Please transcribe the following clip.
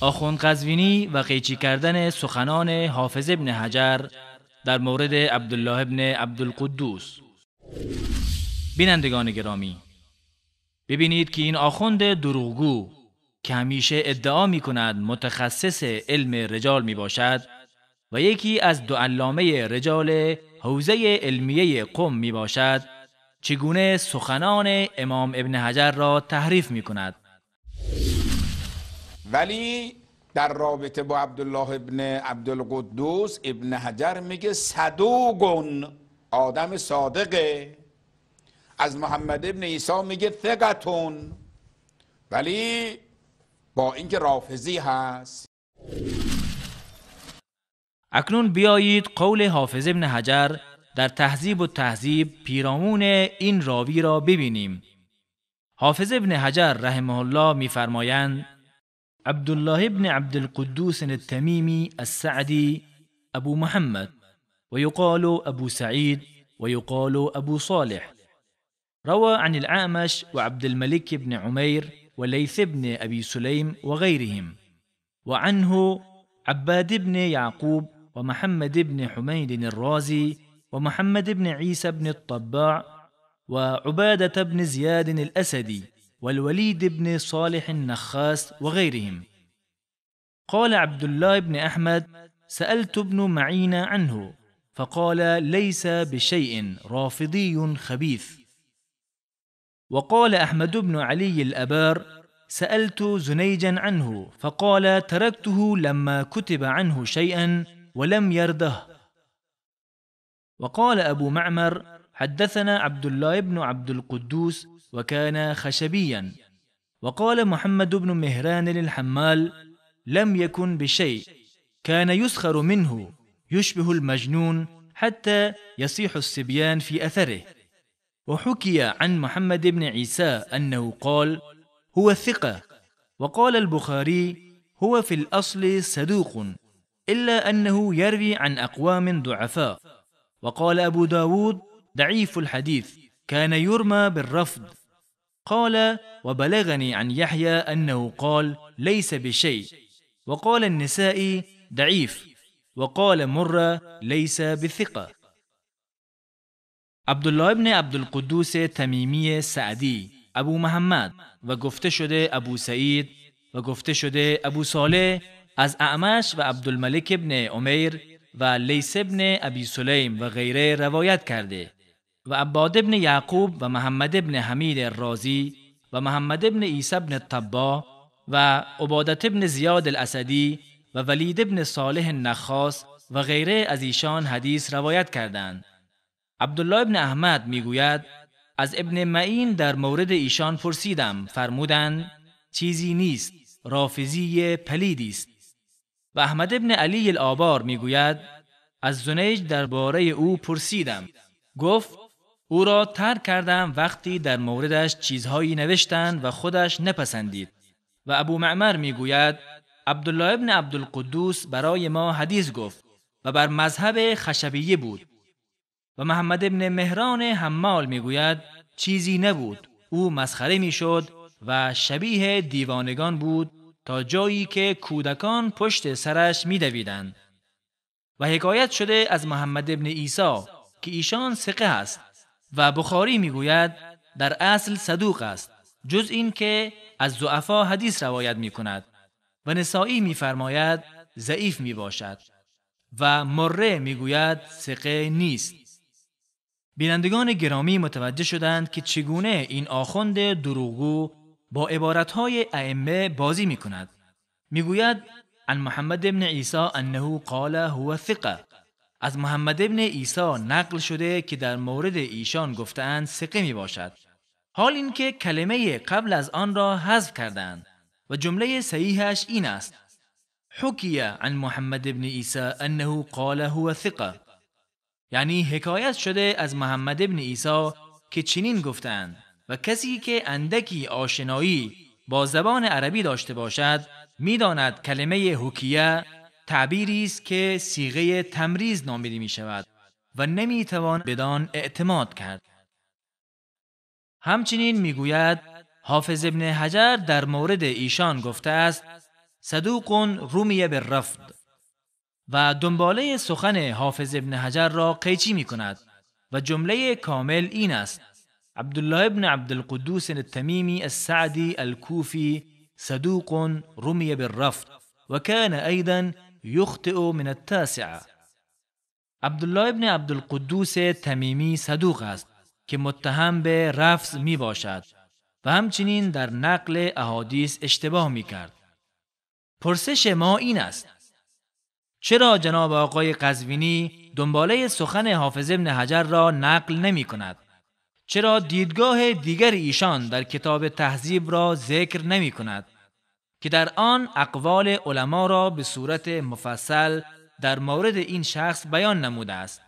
آخوند قزوینی و قیچی کردن سخنان حافظ ابن حجر در مورد عبدالله ابن عبدالقدوس. بینندگان گرامی، ببینید که این آخوند دروغگو که همیشه ادعا می کند متخصص علم رجال می باشد و یکی از دو علامه رجال حوزه علمیه قم می باشد، چگونه سخنان امام ابن حجر را تحریف می کند. ولی در رابطه با عبدالله ابن عبدالقدوس ابن حجر میگه صدوقون، آدم صادقه. از محمد ابن عیسی میگه ثقتون، ولی با اینکه رافضی هست. اکنون بیایید قول حافظ ابن حجر در تهذیب التهذیب پیرامون این راوی را ببینیم. حافظ ابن حجر رحمه الله میفرمایند: عبدالله ابن عبدالقدوس التمیمی السعدی ابو محمد و یقال ابو سعید و یقال ابو صالح، روى عن الأعمش وعبد الملك بن عمير وليث بن أبي سليم وغيرهم، وعنه عباد بن يعقوب ومحمد بن حميد الرازي ومحمد بن عيسى بن الطباع وعبادة بن زياد الأسدي والوليد بن صالح النخاس وغيرهم. قال عبد الله بن أحمد: سألت ابن معين عنه فقال: ليس بشيء، رافضي خبيث. وقال أحمد بن علي الأبار: سألت زنيجا عنه فقال: تركته لما كتب عنه شيئا ولم يرده. وقال أبو معمر: حدثنا عبد الله بن عبد القدوس وكان خشبيا. وقال محمد بن مهران للحمال: لم يكن بشيء، كان يسخر منه، يشبه المجنون حتى يصيح الصبيان في أثره. وحكي عن محمد بن عيسى أنه قال: هو ثقة. وقال البخاري: هو في الأصل صدوق، إلا أنه يروي عن أقوام ضعفاء. وقال أبو داود: ضعيف الحديث، كان يرمى بالرفض. قال: وبلغني عن يحيى أنه قال: ليس بشيء. وقال النسائي: ضعيف. وقال مرة: ليس بثقة. عبدالله ابن عبدالقدوس تمیمی سعدی ابو محمد و گفته شده ابو سعید و گفته شده ابو صالح از اعمش و عبدالملک ابن عمیر و لیث ابن ابی سلیم و غیره روایت کرده و عباد ابن یعقوب و محمد ابن حمید الرازی و محمد ابن عیسی ابن طبا و عبادت ابن زیاد الاسدی و ولید ابن صالح النخاس و غیره از ایشان حدیث روایت کردند. عبدالله ابن احمد میگوید: از ابن معین در مورد ایشان پرسیدم، فرمودند: چیزی نیست، رافضی پلیدی است. و احمد ابن علی الآبار میگوید: از زنیج درباره او پرسیدم، گفت: او را ترک کردم وقتی در موردش چیزهایی نوشتند و خودش نپسندید. و ابو معمر میگوید: عبدالله ابن عبدالقدوس برای ما حدیث گفت و بر مذهب خشبیه بود. و محمد ابن مهران حمال میگوید: چیزی نبود، او مسخره میشد و شبیه دیوانگان بود تا جایی که کودکان پشت سرش میدویدند. و حکایت شده از محمد ابن عیسی که ایشان ثقه است و بخاری میگوید در اصل صدوق است، جز این که از ضعفا حدیث روایت میکند. و نسائی میفرماید ضعیف میباشد و مره میگوید ثقه نیست. بینندگان گرامی متوجه شدند که چگونه این آخوند دروغگو با عبارتهای ائمه بازی میکند. میگوید عن محمد ابن عیسی انه قال هو ثقه. از محمد ابن عیسی نقل شده که در مورد ایشان گفتند ثقه می باشد. حال اینکه کلمه قبل از آن را حذف کردند و جمله صحیحش این است: حکی عن محمد ابن عیسی انه قال هو ثقه، یعنی حکایت شده از محمد ابن عیسی که چنین گفتند. و کسی که اندکی آشنایی با زبان عربی داشته باشد میداند کلمه حکیه تعبیری است که صیغه تمریز نامیده می شود و نمیتوان بدان اعتماد کرد. همچنین میگوید حافظ ابن حجر در مورد ایشان گفته است صدوق رمی بالرفض و دنباله سخن حافظ ابن حجر را قیچی می کند و جمله کامل این است: عبدالله ابن عبدالقدوس التمیمی السعدی الكوفی صدوق رمی بالرفض وكان أيضا يخطئ من التاسعة. عبدالله ابن عبدالقدوس تمیمی صدوق است که متهم به رفض می باشد و همچنین در نقل احادیث اشتباه می کرد. پرسش ما این است: چرا جناب آقای قزوینی دنباله سخن حافظ ابن حجر را نقل نمی کند؟ چرا دیدگاه دیگر ایشان در کتاب تهذیب را ذکر نمی کند که در آن اقوال علما را به صورت مفصل در مورد این شخص بیان نموده است؟